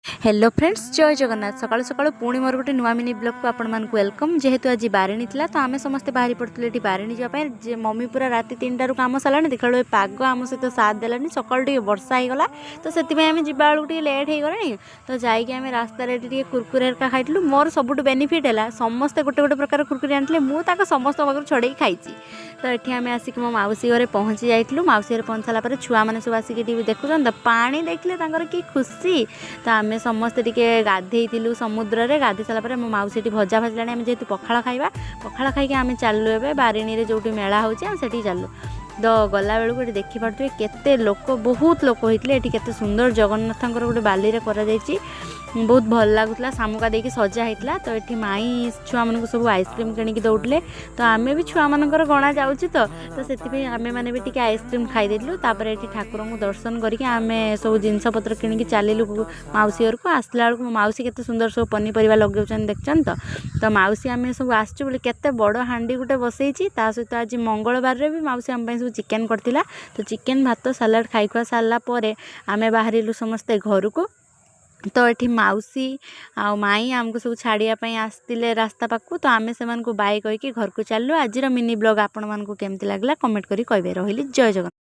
Hello friends, ଜୟ ଜଗନ୍ନାଥ। ସକାଳୁ ସକାଳୁ ପୁଣି ମୋର ଗୋଟେ ନୂଆ ମିନି ବ୍ଲଗ୍କୁ ଆପଣମାନଙ୍କୁ welcome. ଯେହେତୁ ଆଜି ବାରିଣୀ ଥିଲା, ତ ଆମେ ସମସ୍ତେ ବାହାରି ପଡ଼ିଥିଲୁ ଏଠି ବାରିଣୀ ଯିବା ପାଇଁ। ଯେ ମମି ପୁରା ରାତି 3ଟାରୁ କାମ ସାରିଲାଣି। ଦେଖିଲା ବେଳକୁ ଏ ପାଗ ଆମ ସହିତ ସାଥ ଦେଲାନି। ସକାଳୁ ଟିକେ ବର୍ଷା ହେଇଗଲା, ତ ସେଥିପାଇଁ ଆମେ ଯିବା ବେଳକୁ ଟିକେ ଲେଟ୍ ହେଇଗଲାଣି। ତ ଯାଇକି ଆମେ ରାସ୍ତାରେ ଏଠି ଟିକେ କୁରକୁରେ ହେରିକା ଖାଇଥିଲୁ। ମୋର ସବୁଠୁ ବେନିଫିଟ୍ ହେଲା, ସମସ୍ତେ ଗୋଟେ ଗୋଟେ ପ୍ରକାର କୁରକୁରେ ଆଣିଥିଲେ, ମୁଁ ତାକୁ ସମସ୍ତଙ୍କ ପାଖରୁ ଛଡ଼େଇକି ଖାଇଛି। ତ ଏଠି ଆମେ ଆସିକି ମୋ ମାଉସୀ ଘରେ ପହଞ୍ଚି ଯାଇଥିଲୁ। ମାଉସୀ ଘରେ ପହଞ୍ଚି ସାରିଲା ପରେ ଛୁଆମାନେ ସବୁ ଆସିକି ଏଠି ଦେଖୁଛନ୍ତି, ତ ପାଣି ଦେଖିଲେ ତାଙ୍କର କି ଖୁସି। ତ ଆମେ ସମସ୍ତେ ଟିକେ ଗାଧେଇଥିଲୁ ସମୁଦ୍ରରେ। ଗାଧେଇ ସାରିଲା ପରେ ମୋ ମାଉସୀ ଏଠି ଭଜା ଭାଜିଲାଣି। ଆମେ ଯେହେତୁ ପଖାଳ ଖାଇବା, ପଖାଳ ଖାଇକି ଆମେ ଚାଲିଲୁ ଏବେ ବାରିଣୀରେ ଯେଉଁଠି ମେଳା ହେଉଛି, ଆମେ ସେଠିକି ଚାଲିଲୁ। ତ ଗଲାବେଳକୁ ଏଠି ଦେଖିପାରୁଥିବେ କେତେ ଲୋକ, ବହୁତ ଲୋକ ହେଇଥିଲେ ଏଠି। କେତେ ସୁନ୍ଦର ଜଗନ୍ନାଥଙ୍କର ଗୋଟେ ବାଲିରେ କରାଯାଇଛି, ବହୁତ ଭଲ ଲାଗୁଥିଲା। ଶାମୁକା ଦେଇକି ସଜା ହେଇଥିଲା। ତ ଏଠି ମାଇଁ ଛୁଆମାନଙ୍କୁ ସବୁ ଆଇସ୍କ୍ରିମ୍ କିଣିକି ଦେଉଥିଲେ। ତ ଆମେ ବି ଛୁଆମାନଙ୍କର ଗଣା ଯାଉଛି, ତ ସେଥିପାଇଁ ଆମେମାନେ ବି ଟିକେ ଆଇସ୍କ୍ରିମ୍ ଖାଇ ଦେଇଥିଲୁ। ତାପରେ ଏଠି ଠାକୁରଙ୍କୁ ଦର୍ଶନ କରିକି ଆମେ ସବୁ ଜିନିଷପତ୍ର କିଣିକି ଚାଲିଲୁ ମାଉସୀ ଘରକୁ। ଆସିଲା ବେଳକୁ ମୋ ମାଉସୀ କେତେ ସୁନ୍ଦର ସବୁ ପନିପରିବା ଲଗାଉଛନ୍ତି, ଦେଖୁଛନ୍ତି ତ? ତ ମାଉସୀ ଆମେ ସବୁ ଆସିଛୁ ବୋଲି କେତେ ବଡ଼ ହାଣ୍ଡି ଗୋଟେ ବସେଇଛି। ତା ସହିତ ଆଜି ମଙ୍ଗଳବାରରେ ବି ମାଉସୀ ଆମ ପାଇଁ ସବୁ ଚିକେନ୍ କରିଥିଲା। ତ ଚିକେନ୍, ଭାତ, ସାଲାଡ଼ ଖାଇ ଖୁଆ ସାରିଲା ପରେ ଆମେ ବାହାରିଲୁ ସମସ୍ତେ ଘରକୁ। ତ ଏଠି ମାଉସୀ ଆଉ ମାଇଁ ଆମକୁ ସବୁ ଛାଡ଼ିବା ପାଇଁ ଆସିଥିଲେ ରାସ୍ତା ପାଖକୁ। ତ ଆମେ ସେମାନଙ୍କୁ ବାଏ କହିକି ଘରକୁ ଚାଲିଲୁ। ଆଜିର ମିନି ବ୍ଲଗ୍ ଆପଣମାନଙ୍କୁ କେମିତି ଲାଗିଲା, କମେଣ୍ଟ କରି କହିବେ। ରହିଲି, ଜୟ ଜଗନ୍ନାଥ।